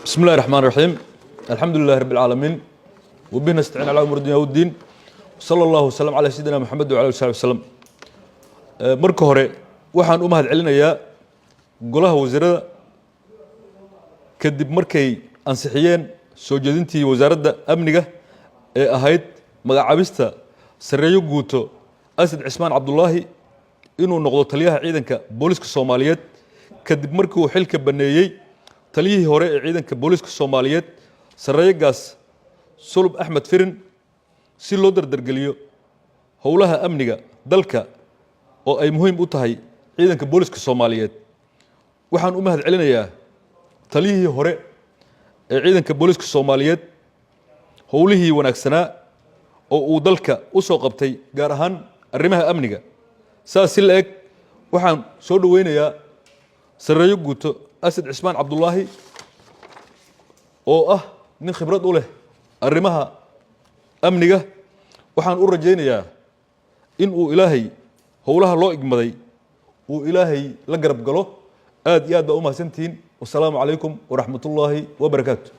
بسم الله الرحمن الرحيم، الحمد لله رب العالمين، وبه نستعين على امور الدنيا والدين، وصلى الله وسلم على سيدنا محمد وعلى اله وصحبه وسلم. Marka hore waxaan u mahad celinayaa golaha wasiirada kadib markay ansixiyeen soo jeedintii Wasaaradda Amniga ee ahayd magacaabista Sarreeyo Guuto Asad Cismaan Cabdulaahi inuu noqdo taliyaha Ciidanka Booliska Soomaaliyeed, kadib markii uu xilka baneeyey taliyihii hore ee Ciidanka Booliska Soomaaliyeed, Sarreeye Gaas Sulub Axmed Firin, si loo dardargeliyo howlaha amniga dalka oo ay muhiim u tahay Ciidanka Booliska Soomaaliyeed. Waxaan u mahad celinayaa taliyihii hore ee Ciidanka Booliska Soomaaliyeed howlihii wanaagsanaa oo uu dalka u soo qabtay, gaar ahaan arrimaha amniga. Saas si la eg waxaan soo dhoweynayaa Sarreeyo Guuto Asad Cismaan Cabdulaahi oo ah nin khibrad u leh arrimaha amniga. Waxaan u rajaynayaa in uu Ilaahay howlaha loo igmaday uu Ilaahay la garab galo. Aad iyo aad baa u mahadsantihiin. Wasalaamu calaykum waraxmatullaahi wabarakaatu.